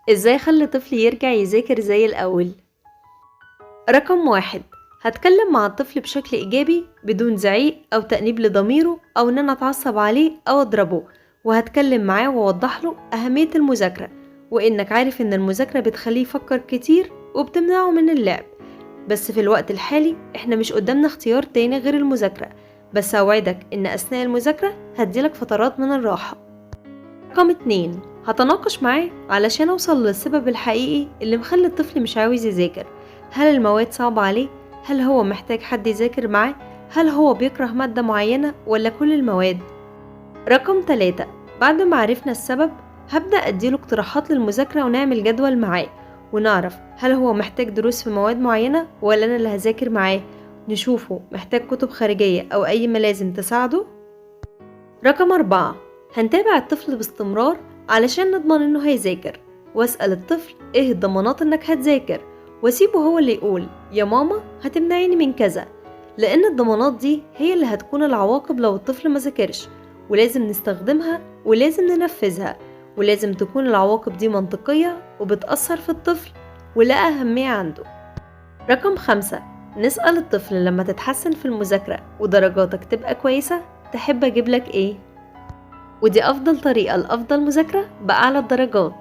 إزاي أخلي طفلي يرجع يذاكر زي الأول؟ رقم 1، هتكلم مع الطفل بشكل إيجابي بدون زعيق أو تأنيب لضميره أو إن أنا أتعصب عليه أو أضربه، وهتكلم معاه وأوضح له أهمية المذاكرة، وإنك عارف إن المذاكرة بتخليه يفكر كتير وبتمنعه من اللعب، بس في الوقت الحالي إحنا مش قدامنا اختيار تاني غير المذاكرة، بس أوعدك إن أثناء المذاكرة هديلك فترات من الراحة. رقم 2، هتناقش معاه علشان أوصل للسبب الحقيقي اللي مخلي الطفل مش عاوز يذاكر. هل المواد صعبة عليه؟ هل هو محتاج حد يذاكر معاه؟ هل هو بيكره مادة معينة ولا كل المواد؟ رقم 3، بعد ما عرفنا السبب هبدأ أديله اقتراحات للمذاكرة ونعمل جدول معاه، ونعرف هل هو محتاج دروس في مواد معينة ولا أنا اللي هذاكر معاه، نشوفه محتاج كتب خارجية أو أي ملازم تساعده. رقم 4، هنتابع الطفل باستمرار علشان نضمن إنه هيذاكر، وأسأل الطفل إيه الضمانات إنك هتذاكر، واسيبه هو اللي يقول يا ماما هتمنعيني من كذا، لأن الضمانات دي هي اللي هتكون العواقب لو الطفل ما ذاكرش، ولازم نستخدمها ولازم ننفذها، ولازم تكون العواقب دي منطقية وبتأثر في الطفل ولا أهمية عنده. رقم 5، نسأل الطفل لما تتحسن في المذاكرة ودرجاتك تبقى كويسة تحب أجيب لك إيه؟ ودي أفضل طريقة لأفضل مذاكرة بأعلى الدرجات.